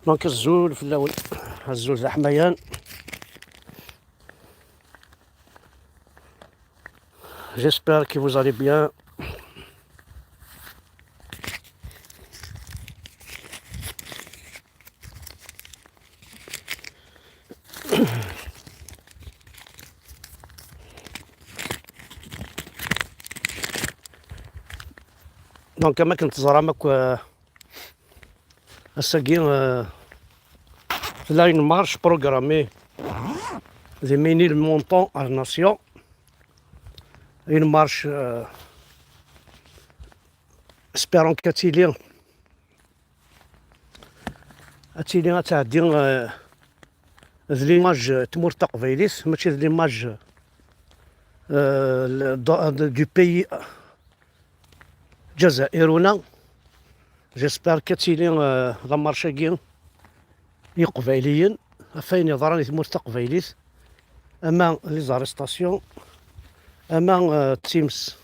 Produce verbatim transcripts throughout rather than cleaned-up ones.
Donc, azul fell-awen. Azul d aḥmayan. J'espère que vous allez bien. Donc, am akken teẓram akk, euh, ass-agi, euh, tella une marche programmée de Ménilmontant à la Nation. Une marche, euh, espérant qu'elle tili, ad tili, ad tɛeddi, euh, d l'image n tmurt taqbaylit, mačči d l'image, euh, le- de- du pays Jazairuna. J'espère qu'elle tili, euh, la marche-agi i Iqbayliyen, ɣef wayen yeḍran i tmurt taqbaylit, ama les arrestations, ama, euh, times.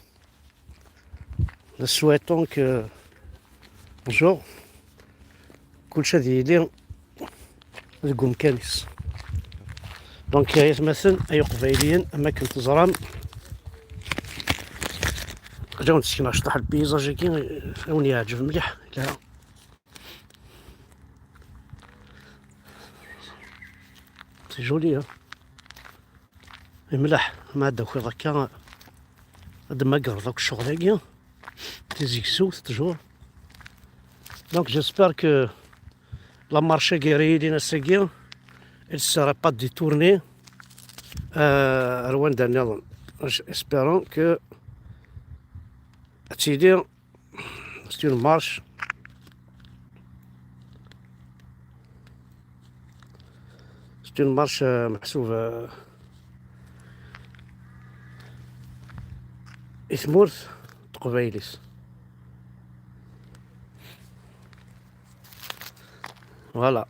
Nous souhaitons que, bonjour, kullec ad yili deg umkan-is. Donc, ay atmaten, ay Iqbayliyen, am akken teẓram, ad awen-d-sekneɣ cṭaḥ lpayzaj-agi, ad awen-yeɛǧeb mliḥ. Yelha. C'est joli, hein. Imleḥ, ma ad d-takiḍ akka, ad d-temmagreḍ akk ccɣel-agi, tizegzewt, toujours. Donc, j'espère que la marche-agi ara yilin ass-agi, elle sera pas détournée. Euh, ar wanda nniḍen. Espérons que ad tili C'est une marche. C'est une marche, euh, meḥsub, euh, i tmurt teqbaylit. Voilà.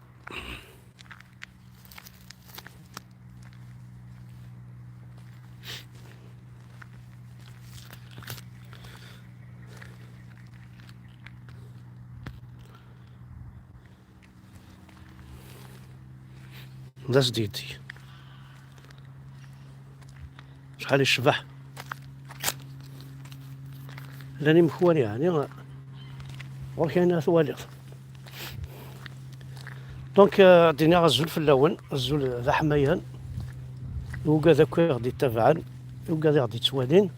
D asdidi. Acḥal yecbeḥ. Llan imekwan, yeɛni, ɣur-k ayen ara twaliḍ. Donc, euh, ad d-iniɣ azul fell-awen, azul d aḥmayan, i wigad akk i ɣ-d-ittabaɛen, i wigad i ɣ-d-ittwalin.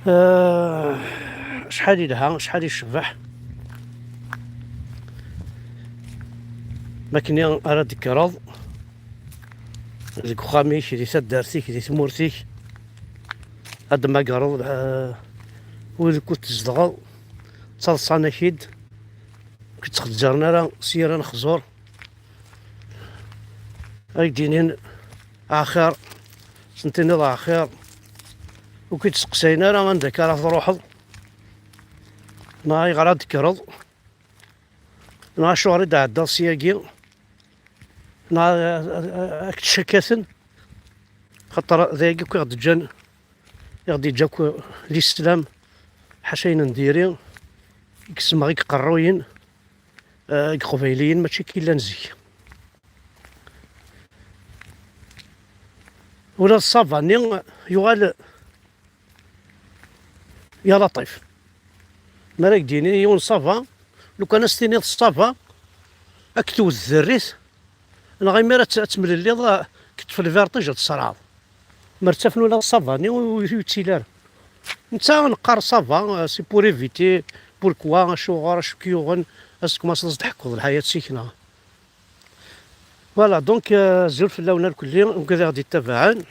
Euh, acḥal yelha, acḥal yecbeḥ. Makken ara d-tekkreḍ deg uxxam-ik, di taddart-ik, di tmurt-ik, ad d-temmagreḍ, eh, wid ukud tzedɣeḍ, ttaḍsan-ak-id, ur k-ttxezzaren ara s yir anexẓur, ad k-d-inin axir, s-, n-tiniḍ axir, ur k-id-steqsayen ara anda akka ara truḥeḍ, neɣ ayɣer ad d-tekkreḍ, neɣ acuɣer i d-ɛeddaḍ syagi, neɣ a, a, a, ad k-ttcakkaten, xaṭer d ayagi akk i ɣ-d-ǧǧan, i ɣ-d-yeǧǧa akk lislam, ḥaca ayen n diri, i yesmeɣ i iqerruyen, eh, i iqbayliyen, mačči akka i llan zik. Ula d ṣṣaba-nni yuɣal ya Laṭif. Mi ara k-d-yini yiwen ṣṣaba, lukan ad s-tiniḍ ṣṣaba, ad k-tewwet derrit, neɣ imi ara tt-, ad temlelliḍ, ad k-teṭṭef lvertige, ad tesserɛeḍ. Ma ttafen ula d ṣṣaba-nni ur, ur yettili ara. Netta neqqar ṣṣaba, c'est pour éviter, pourquoi, acuɣer, acu k-yuɣen, ad tkumaṣeḍ ad s-d-tḥekkuḍ lḥayat-ik, neɣ. Voilà, donc, euh, azul fell-awen irkelli, wigad i ɣ-d-ittabaɛen.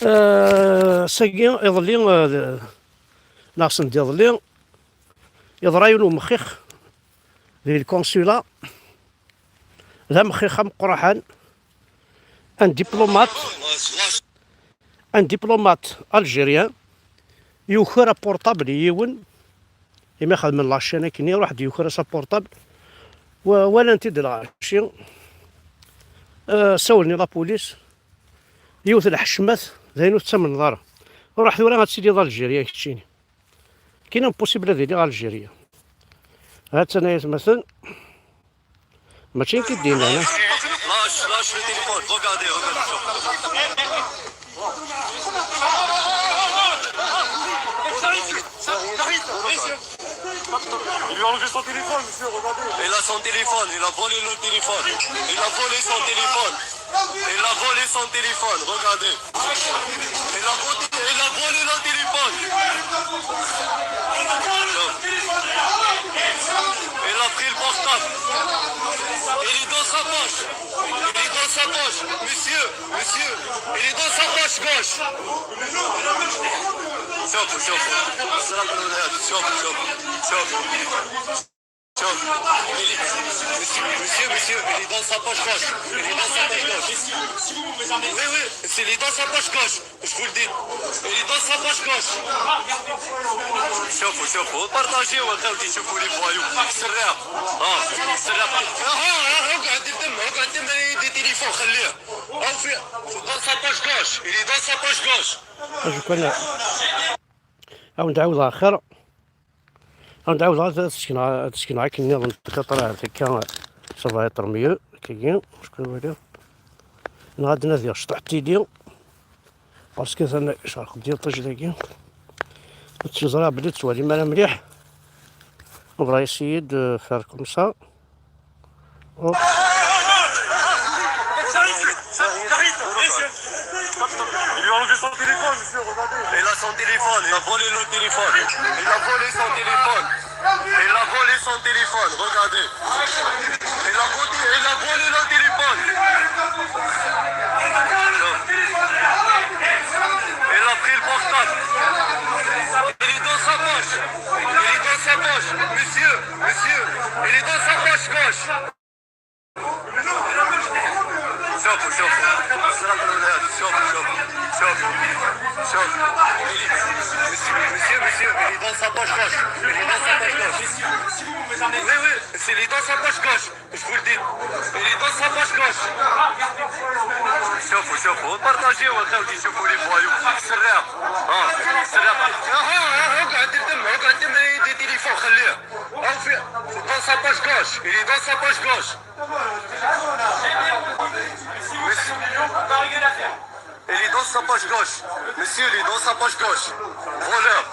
Euh, sagi, iḍelli, euh, neɣ send iḍelli, yeḍra yiwen umexxix di lkonsula, d amexxix ameqqraḥan, un diplomate, un diplomate algérien, yuker apurṭabl i yiwen, imi xedmen la chaîne akken, iruḥ-d yuker-as apurṭabl, wa-, walan-t-id lɣaci, euh, sawlen i la police, yiwet lḥecmat, d ayen ur tettamneḍ ara. Ruḥ tura ad tiliḍ Algérie keččini. Kien impossible ad iliɣ Algérie. Ha-tt-an ay atmaten. Mačči nekk i d-yennan, ah. Lâche, lâche le téléphone, regardez, regardez. Il lui a enlevé son téléphone, monsieur, regardez. Il a son téléphone, il a volé le téléphone. Il a volé son téléphone. Il a volé son téléphone, regardez. Il a volé, il a volé le téléphone. Il a pris le portable. Il est dans sa poche. Il est dans sa poche. Monsieur, monsieur, il est dans sa poche gauche. شوفوا، شوفوا. شوفوا، شوفوا. شوفوا. شوف. Il est- Monsieur, monsieur, monsieur, il est dans sa poche gauche. Il est dans sa poche gauche. Oui, oui, c'est- il est dans sa poche gauche. Je vous le dis. Il est dans sa poche gauche. شوفوا، شوفوا. Partagez, وخاوتي، شوفوا les voyous. السراق. اه، السراق. اه، اه، اقعد تم، اقعد تم، يدي تليفون، خليه. اه، في- dans sa poche gauche. Il est dans sa poche gauche. شكرا. أو نعاود آخر. أو نعاود آخر، تسكن ع-، تسكن عاك النظام خطر هذاك. Ça va être mieux. كي شكون هذا؟ أنا غادي نادي شطح تيدي. Parce que ثاني شرق ديال طاج داكي. تزرع بلي توالي مالا مليح. On va essayer de faire comme ça. Hop. Il lui a enlevé son téléphone, monsieur, regardez. Il a son téléphone, il a volé le téléphone. Il a volé son téléphone. Il a volé son téléphone, regardez. Il a volé, il a volé le téléphone. Il a pris le portable. Il est dans sa poche. Il est dans sa poche. Monsieur, monsieur, il est dans sa poche gauche. شوفوا، شوفوا. شوفوا، شوفوا. شوفوا. شوفوا. Monsieur, monsieur, il est dans sa poche gauche. Il est dans sa poche gauche. Oui, oui, c'est- il est dans sa poche gauche. Je vous le dis. Il est dans sa poche gauche. شوفوا، شوفوا. Partagez, وخاوتي، شوفوا les voyous. السراق. اه، السراق. اه، اه، اقعد تم، اقعد تم، يدي تليفون، خليه. اه، في- dans sa poche gauche. Il est dans sa poche gauche. Il est dans sa poche gauche. Monsieur, il est dans sa poche gauche. Voleur.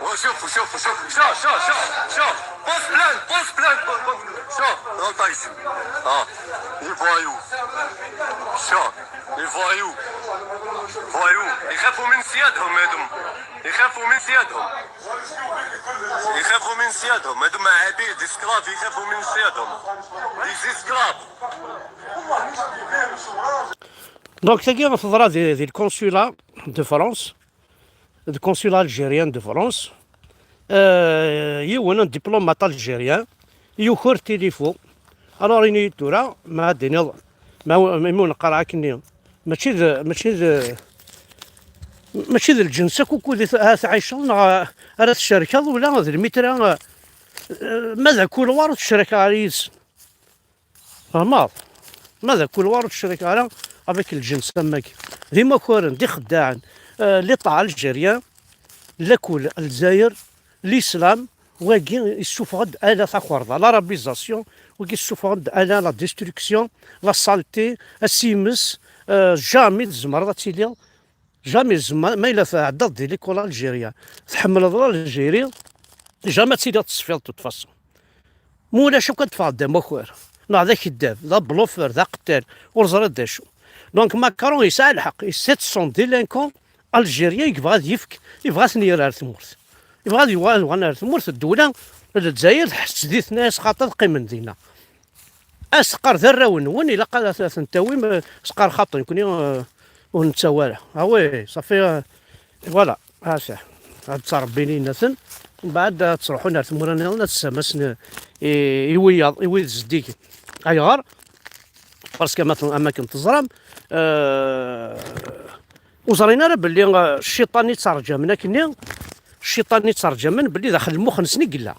Oh, شوف، شوف، شوف. شوف، شوف، شوف، شوف. Porte plainte, porte plainte. شوف، dans ta ici. اه، les voyous. شوف، les voyous. Voyous. يخافوا من سيادهم هادم. يخافوا من سيادهم. يخافوا من سيادهم. هادو عبيد، esclaves، يخافوا من سيادهم. Les esclaves. Donc, tagi teḍra di, di le consulat de France, le consulat algérien de France, euh, yiwen, un diplomate algérien, yuker tilifu. Alors, ini-yi-d tura, ma ad d-tiniḍ, ma, ma imi ur neqqar akkenni, mačči d, mačči d, mačči d lǧens akk ukud i t-, ara tɛiceḍ, neɣ ara tcerkeḍ, ula d lmitra, euh, ma d akulwaṛ ur tecrek ara yid-s. Tfehmeḍ? Ma d akulwaṛ ur tecrek ara avec lǧens am wagi. D imakaren, d ixeddaɛen. Euh, l'État algérien, lakul Lezzayer, l'islam, wagi yessufeɣ-d ala takerḍa, l'arabisation, wagi yessufeɣ-d ala la destruction, la saleté, asimes, euh, jamais tzemreḍ ad tiliḍ, jamais tzemreḍ, ma yella tɛeddaḍ di l'école algérien, tḥemmleḍ l'Algérie, jamais ad tiliḍ tesfiḍ de toute façon. Ma ulac akk ad d-teffeɣ d amakar, neɣ d akeddab, d abluffer, d aqettal, ur ẓriɣ d acu. Donc Macron yesɛa lḥeqq, c'est son délinquant algérien i yebɣa ad yefk, yebɣa ad ten-yerr ar tmurt. Yebɣa ad yuɣal, ad uɣalen ar tmurt, ddewla n Lezzayer tḥess-d-iten, as xaṭer ad qqimen dinna. As teqqar d arraw-nwen, ilaq ad, ad ten-tawim, eh, as teqqar xaṭi, nekni, eh, ur nettawi ara. Ah oui, ça fait, eh, voilà, ah, ça. Ad ttrebbin yinaten, mbeɛd ad ttruḥun ar tmura nniḍen, ad ssamasen i, i wiyaḍ, i wid zeddigen. Ayɣer? Parce que ama, am akken teẓram, eh, ur ẓrin ara belli, eh, cciṭan i tterǧamen akkenni, cciṭan i tterǧamen belli daxel lmux-nsen i yella.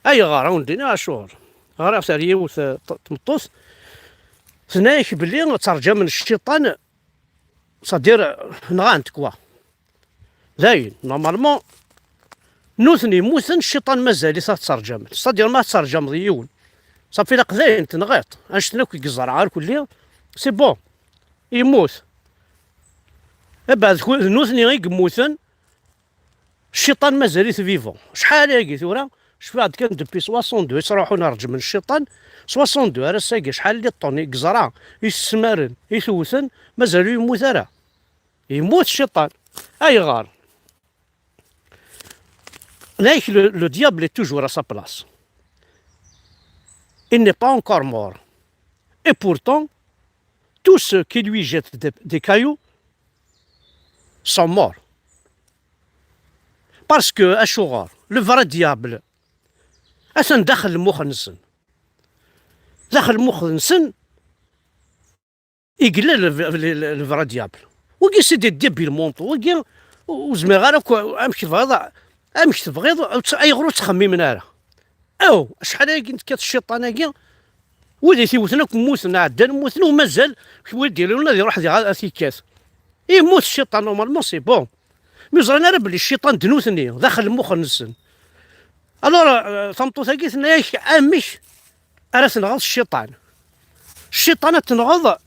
Ayɣer? Ad wen-d-iniɣ acuɣer. Ɣriɣ-t ar yiwet, eh, t-, tmeṭṭut, tenna-yak belli tterǧamen cciṭan, c'est-à-dire, nɣan-t, quoi. Dayen, normalement, Nutni mmuten, cciṭan mazal-it ad t-terǧamen. C'est-à-dire, ma tetterǧameḍ yiwen, ṣafi, ilaq dayen tenɣiḍ. Annect-en akk i yeẓra ar kulli, c'est bon, yemmut. Abeɛd ku-, d nutni i yemmuten, cciṭan mazal-it vivant. Acḥal ayagi tura, cfiɣ-d kan depuis soixante-deux i ttruḥun reǧmen cciṭan, soixante-deux ar ass-agi, acḥal n yiṭṭen i yeẓra, i sesmaren, i tewten, mazal ur yemmut ara. Yemmut cciṭan. Ayɣer? Like, le, le diable est toujours à sa place. Il n'est pas encore mort. Et pourtant, tous ceux qui lui jettent des, des cailloux sont morts. Parce que, acuɣer, le vrai diable, atan daxel lmux-nsen. Daxel lmux-nsen, i yella le, le, le, le vrai diable. Wagi, c'est des débiles mentaux. Wagi, ur zmireɣ ara akk, amek tebɣiḍ, amek tebɣiḍ, ur tt-, ayɣer ur ttxemmimen ara? Aw, acḥal ayagi n tekkat cciṭan-agi, wid i t-iwten akk mmuten, ɛeddan mmuten, u mazal wid d-ilun ad iruḥ diɣ ad t-ikkat. Yemmut cciṭan, normalement, c'est bon. Mi ur ẓrin ara belli cciṭan d nutni, daxel lmux-nsen. Alors, euh, tameṭṭut-agi tenna-yak amek ara tenɣeḍ cciṭan. Cciṭan ad tenɣeḍ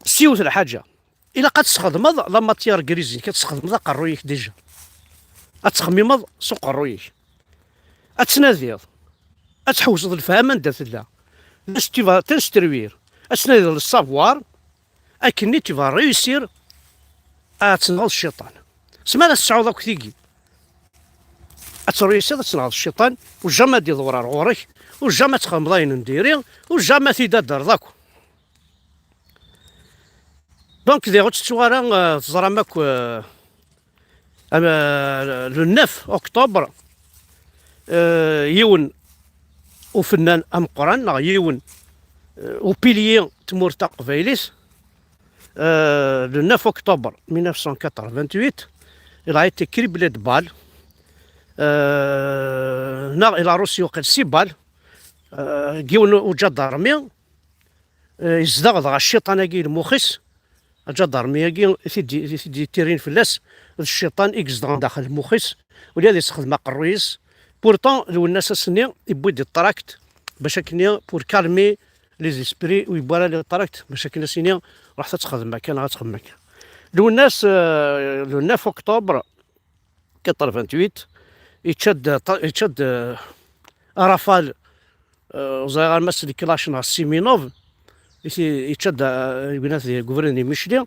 s yiwet lḥaǧa. Ilaq ad tesxedmeḍ la matière grise-inek, ad tesxedmeḍ aqerruy-ik déjà. Ad txemmimeḍ s uqerruy-ik. Ad tnadiḍ. Ad tḥewseḍ lefhama anda tella. Ad s-, tu vas t'instruire. Ad tnadiḍ le savoir. Akkenni tu vas réussir ad tenɣeḍ cciṭan. Sma ara tesɛuḍ akk tigi, ad tṛuysiḍ ad tenɣeḍ cciṭan, u jamais ad iḍewwer ar ɣur-k, u jamais ad txedmeḍ ayen n diri, u jamais ad t-id-addreḍ akk. Donc, diɣ ur ttettuɣ ara, euh, teẓram akk, euh, am, euh, le neuf octobre, euh, yiwen ufennan ameqqran, neɣ yiwen, euh, u pilier tmurt taqbaylit, euh, le neuf octobre mille neuf cent quatre-vingt-huit, il a été criblé de balles, euh, neɣ il a reçu six balles, euh, deg yiwen uǧadarmi, euh, yezdeɣ dɣa cciṭan-agi lmux-is, aǧadarmi-agi i t-id-, i t-id-yettirin fell-as, d cciṭan i yezedɣen daxel lmux-is, ula ad yessexdem aqerruy-is. Pourtant, Lwennas ass-nni yewwi-d trakti, bac akken, pour calmer les esprits, u yewwi ara les tracts, bac akken ad s-yini, ruḥet ad txedmem akka neɣ ad txedmem akka. Lwennas, euh, le neuf octobre quatre-vingt-huit, yečča-d, yečča-d, euh, Rafal, euh, ẓriɣ arma s leklac neɣ s Siminov, i t-, yečča-d, euh, yegna di Guvrin di Micli.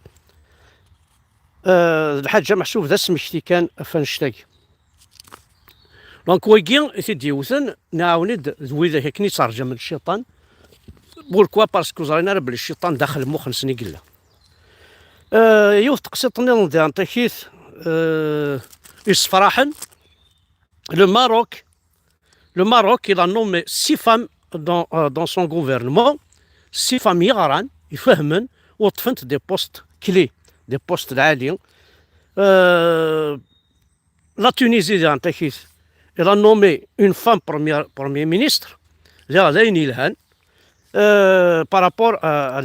Euh, d lḥaǧa meḥsub d asmekti kan ɣef annect-agi. Donc, wagi i t-id-yewten, nɛawen-d d widak akken i tterǧamen cciṭan. Pourquoi? Parce que ur ẓrin ara belli cciṭan daxel lmux-nsen i yella. Euh, yiwet teqsiṭ nniḍen diɣen takit, euh, yessefraḥen. Le Maroc, le Maroc, il a nommé six femmes dans, euh, dans son gouvernement, six femmes yeɣran, ifehmen, u ṭṭfent des postes clés, des postes lɛali. Euh, la Tunisie, diɣen takit, il a nommé une femme première, premier ministre, diɣ d ayen yelhan. Euh, par rapport à, à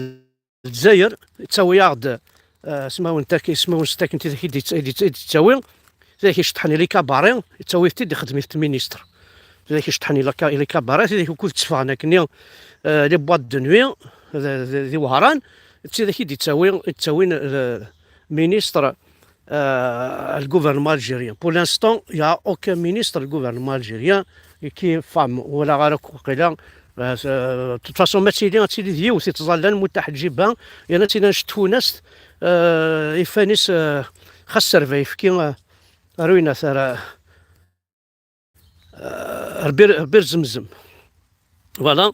Lezzayer, yettawi-yaɣ-d, euh, ismawen tak-, ismawen s takken tidak i d-yett-, i d-yett-, i d-yettawi, tidak iceṭṭḥen i les cabarets, yettawi-t-id, ixdem-it ministre. Tidak iceṭṭḥen i les ca-, i les cabarets, tidak ukud tteffɣen akkenni, euh, les boîtes de nuit, d, d, di Wehran, d tidak i d-yettawi, i d-yettawin, euh, ministre, euh, le gouvernement algérien. Pour l'instant, il y a aucun ministre du gouvernement algérien qui est femme. Walaɣ ara akk waqila, euh, de toute façon, ma tili, ad tili d yiwet i ttẓallan, Mutaḥ Ǧiba, yerna ad tili annect n tfunast, euh, ifan-is, euh, xas rba yefki, euh, ar winat ara, euh, Rbir, Rbir Zemzem. Voilà.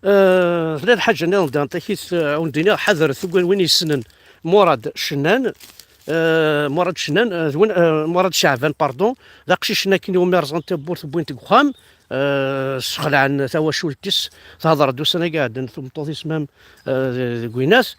Euh, tella lḥaǧa nniḍen diɣen takit, euh, wen-d-iniɣ, ḥadret win, win yessnen Murad Cennan, euh, Murad Cennan, euh, d win, euh, Murad Ceɛban, pardon, d aqcic-nni akken iwumi rẓan tawwurt wwin-t deg uxxam, euh, sxelɛen tawacult-is, tehder-d ussan-agi iɛeddan tmeṭṭut-is même, euh, deg winat.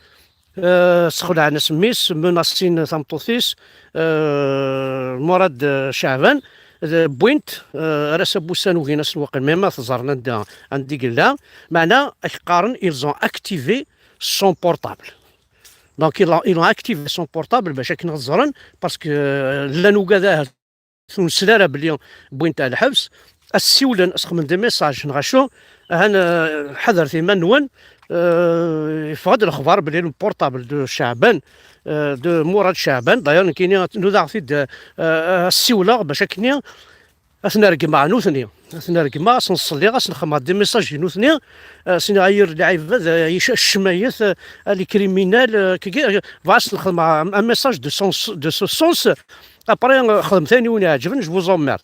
Euh, sxelɛen-as mmi-s, menacin tameṭṭut-is, euh, Murad, euh, Ceɛban, d-, wwin-t, euh, ar ass-a n wussan ugin-asen waqil, ma teẓrem anda, anda i yella, meɛna ad k-qqaren, ils ont activé son portable. Donc, ils ont, ils ont activé son portable, bac akken ad ẓren, parce que, euh, llan ugad ahat ur nesli ara belli wwin-t ɣer lḥebs. Ad ssiwlen, ad sxedmen des messages neɣ acu, ahan, eh, ḥadret iman-nwen, eh, yeffeɣ-d lexbar belli le portable de Ceɛban, eh, de Murad Ceɛban, d'ailleurs nekkini nudaɣ-t-id, eh, eh, ad ssiwleɣ bac akkenni ad ten-regmeɣ nutni, ad ten-regmeɣ, ad sen-ṣelliɣ, ad sen-xedmeɣ des messages i nutni, eh, ad sen-aɣ lɛibad, eh, ccmayet, eh, les criminels, eh, kagi, eh, bɣiɣ ad sen-xedmeɣ un message de sens, de ce sens. Après, eh, xedmet ayen i wen-iɛeǧben, je vous emmerde.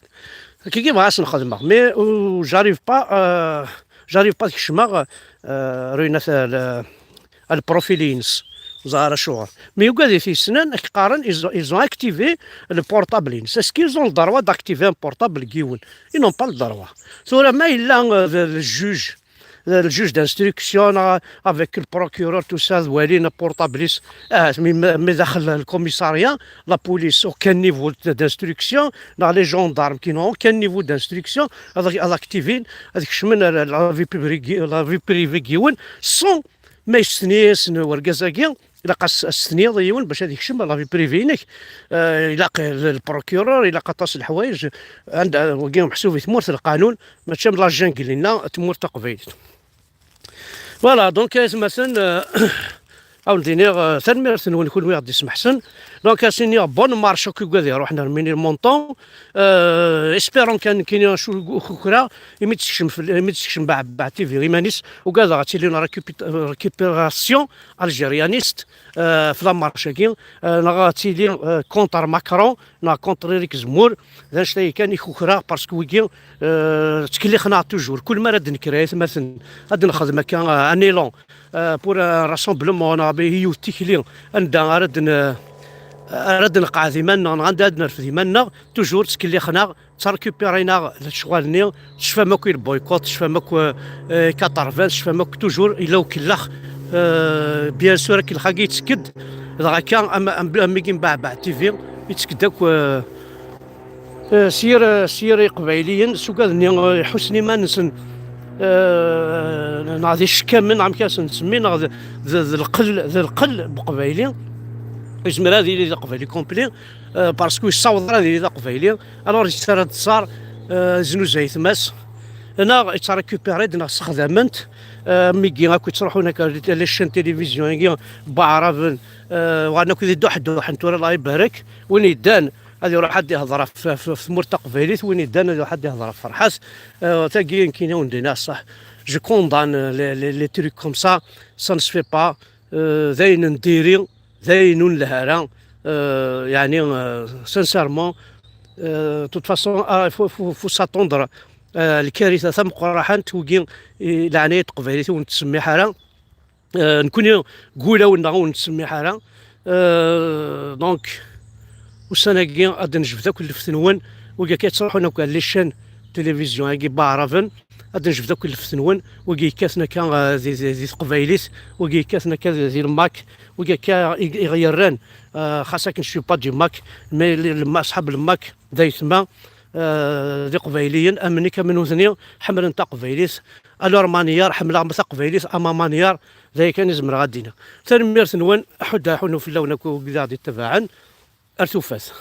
Kagi bɣiɣ ad sen-xedmeɣ, mais, euh, j'arrive pas, euh, j'arrive pas ad kecmeɣ, euh, ruyna, euh, le profil-ines. Ẓer acuɣer. Mais ugad-it yessnen, ad k-qqaren, ils ont, ils ont activé le portable-ines. Est-ce qu'ils ont le droit d'activer un portable n yiwen? Ils n'ont pas le droit. Tura ma yella, euh, le, le juge, le juge d'instruction, euh, avec le procureur, tout ça, d walin portable-is. Ah, mais, mais, mais daxel le commissariat, la police, aucun niveau d-, d'instruction, neɣ les gendarmes qui n'ont aucun niveau d'instruction, ad, ad activin, ad kecmen la, la vie publique, la vie privée n yiwen, sans ma yestenyi-asen wergaz-agi, ilaq as-, as-testeniḍ i yiwen bac ad yekcem la vie privée-inek. Eh, ilaq le, le procureur, ilaq aṭas n leḥwayeǧ. Anda, wagi meḥsub i tmurt n lqanun, mačči am la jungle-inna, tmurt taqbaylit. Voilà, donc, aytmaten, eh, ad wen-d-iniɣ, eh, tanemmirt-nwen kunwi i ɣ-d-ismeḥsen. Donc, ad s-iniɣ bonne marche akk i wigad iruḥen ar Ménilmontant. Euh, espérons kan nekkini acu ukukra, imi d-tekcem fell-, imi d-tekcem Beɛbeɛ T V iman-is, ugadeɣ ad tili une récupi-, récupération algérianiste, euh, f la marche-agi, euh, neɣ ad tili, euh, contre Macron, neɣ contre Eric Zemmour, d anect-agi kan i kukra, parce que wigi, euh, ttkellixen-aɣ toujours. Kul mi ara d-nekker, ay atmaten, ad nexdem akka, euh, un élan, euh, pour un rassemblement, neɣ yiwet tikli, anda ara d-, ara d-nqeɛɛed iman-nneɣ, neɣ anda ara d-nerfed iman-nneɣ, toujours ttkellixen-aɣ, ttarkupirayen-aɣ lecɣal-nni, tecfam akk i le boycott, tecfam akk, euh, quatre-vingts, tecfam akk toujours, yella ukellex, euh, bien sûr, akellex-agi yettekk-d, dɣa akka, am, am, am wigi n Beɛbeɛ T V, yettekk-d akk, euh, euh, s yir, s yir Iqbayliyen, s ugad-nni, euh, iḥussen iman-nsen, euh, neɣ d icekkamen, neɣ amek ara sen-nsemmi, neɣ d, d, d lqell, d lqell n Uqbayli, yezmer ad yili d Aqbayli complet, euh, parce que yessaweḍ ara ad yili d Aqbayli, alors yettarra-d ẓẓar, euh, znuza aytma-s, neɣ yettrécupéri-d, neɣ ssexdamen-t, euh, am wigi akk yettruḥun akka les chaînes télévision-agi n Waɛraben, euh, uɣalen akk d iduḥduḥen tura, Allah ibarek, win yeddan ad iruḥ ad ihḍer ɣef, ɣef, ɣef tmurt taqbaylit, win yeddan ad iruḥ ad ihḍer ɣef Ferḥat. Euh, tagi nekkini ur d-iniɣ ṣṣeḥ. Je condamne les, les, les trucs comme ça, ça ne se fait pas. Euh, d ayen n diri, d ayen ur nelhi ara. Euh, yeɛni, euh, sincèrement, euh, de toute façon, ah, faut, faut, faut s'attendre, euh, lkarita tameqqrant, wigi, i leɛnaya n teqbaylit ur nettsemmiḥ ara. Euh, nekkni deg wulawen-nneɣ ur nettsemmiḥ ara. Euh, donc, ussan-agi ad d-nejbed akk lleft-nwen, wigi akka yettruḥun akk ar les chaînes télévision-agi n Waɛraben, ad d-nejbed akk lleft-nwen, wigi yekkaten akka, euh, di, di, di teqbaylit, wigi yekkaten akka di, di le MAK, wigi akka i, i ɣ-yerran, euh, xas akken je suis pas du MAK, mais le, le, aṣḥab le MAK d aytma, euh, d iqbayliyen, am nekk am nutni, ḥemmlen taqbaylit, à leur manière, ḥemmleɣ ma taqbaylit à ma manière, d aya kan i zemreɣ ad d-iniɣ. Tanemmirt-nwen, aḥuddu aḥunnu fell-awen akk wid i ɣ-d-ittabaɛen, ar tufat.